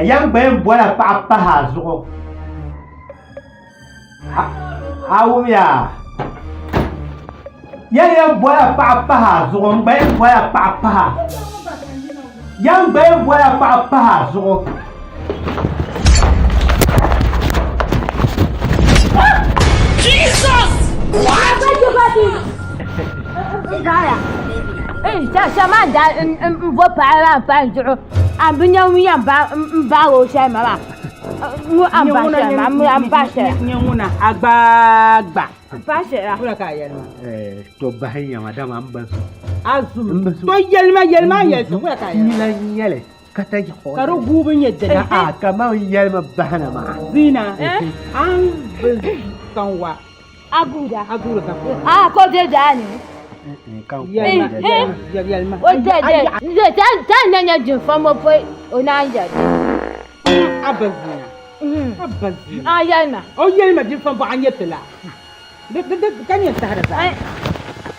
Yan gba yɛn bola paɣa pahi a zuɣu. A wumya? Yan yɛn bola paɣa pahi a zuɣu, n gba yɛn bola paɣa pahi a. Yan gba yɛn bola paɣa pahi a zuɣu. Jesus! What? Shɛma n daa n bo paɣa maa pa n zuɣu a bi nya ŋun yɛn ba n baagi o shɛli ma maa ŋun a ba shɛli maa ŋun a ba shɛli. Nyɛ ŋuna a gbaagba. Ba shɛli. Wula ka a yɛli maa. To bahi nyɛma dama n ba so. A zum. To yɛlima yɛlima a yɛli wula ka a yɛli. N lan nyɛli ka ta yi Ka di guubu nyɛ dina. A kaman yɛlimi bahina maa. Zina a ni bi kan wa. A guuda. A guuda ka ko. A ko de daani. Yɛlima yɛlima. O de de de ta na nya jinfambo poi o naan yɛli. A ba zina. A ba zina. A yɛlima. O yɛlima jinfambo a nyɛ ti la. Ka nyɛ tahiri zaa.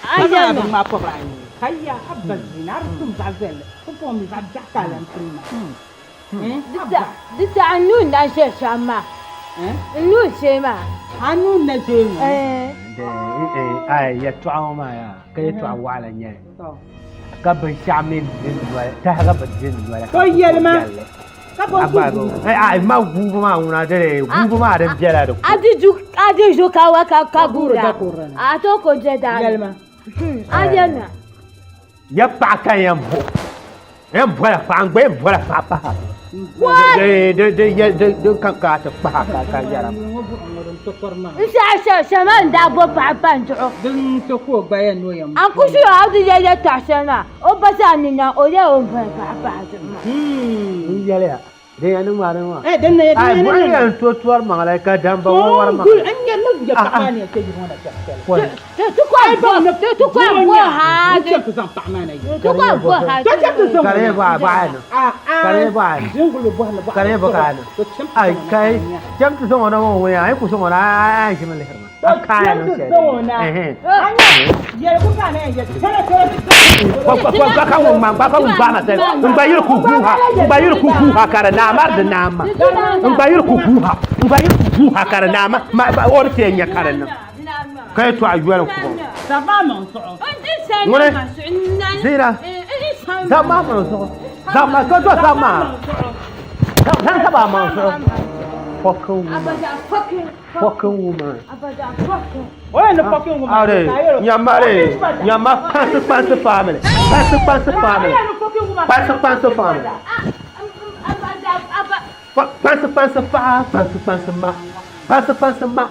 A yɛlima. Bi ŋmaa pɔbiri a nyee. Ka ya a ba zina a di tum zaɣ viɛlli. Pumpɔŋɔ mi zaɣ biɛɣu ka a lan tum maa. Di saha n nuu n na ʒe shɛm maa. N nuu shee maa. A nuu n na ʒe ŋɔ. Ai yɛtɔɣa ŋɔ maa yaa ka yɛtɔɣa waɣila n nyɛli ka binshɛɣu mi di noli tahiga bi di noli ka yɛlima ka bo ai ma guubu maa ŋuna dini guubu maa din bela di a di ju a di ju ka wa ka ka guura a to ko je daa yɛlima a yɛlima Ya paɣa ka yɛn bo yɛn bola paɣa n gba yɛn bola paɣa paha din kan ka ti kpaha ka ka yɛra n saha shɛli shɛli n daa bo paɣa pa n zuɣu din to ka o gba yɛn ni o yɛn an ku shiri a di yɛ yɛltɔɣa shɛli maa o ba zaa nina o yɛ o ni boli paɣa pahi zuɣu maa n yɛliya Din yɛn niŋ maa niŋ maa. Eh, din na Ai, buɣim yɛn to tɔri maŋ la ka damba ŋɔ wari maŋ. Gul, n nyɛ ni ya paɣa maa ni yɛn kpe yili ŋɔ na biɛɣu shɛli. Kɔli. Ti kɔŋ bo, ti kɔŋ bo ha. N chɛm ti zaŋ paɣa maa na yi. Ti kɔŋ bo ha. Ti chɛm ti zaŋ Ka di yɛ bɔɣa bɔɣa ni. Ka di yɛ bɔɣa ni. Zinguli bɔhi ni bɔɣa. Ka di yɛ bɔɣa ni. Ai, kai, chɛm ti zaŋ o na ŋɔ ŋun ya, a yi ku zaŋ o na, a yi ʒimi lihiri ma. A kaaya niŋ shɛli. Gba ka ŋun ŋma gba ka ŋun gbaai ma sali n gba yiri ku guuha n gba yiri ku guuha ka di naa mari di naa ma n gba yiri ku guuha n gba yiri ku guuha ka di naa ma o di ti yɛn nya ka di niŋ ka yɛltɔɣa yoli n kuba ŋuni zira zaŋ maa maŋ zuɣu zaŋ maa ka do zaŋ maa zaŋ saba maŋ zuɣu fucking woman fucking woman. Are nyamare nyama kpansi kpansi family kpansi kpansi family kpansi kpansi family kpansi kpansi paɣa kpansi kpansi ma kpansi kpansi ma.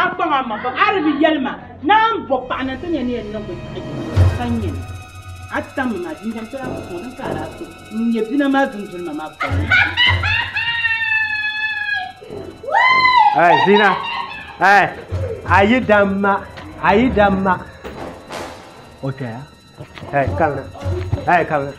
A kpaŋ a maŋ a di bi yɛli ma ni a ni bo paɣa na nti nya ni yɛn niŋ binshɛɣu yɛli ka nya ni a tammi maa jinjam shɛli a ni ku din ka a daa so n-nyɛ bina maa dundolima maa puuni. Hey, Zina. Hey, a yi damma, a yi damma. Okay. Hey, come. Hey, come.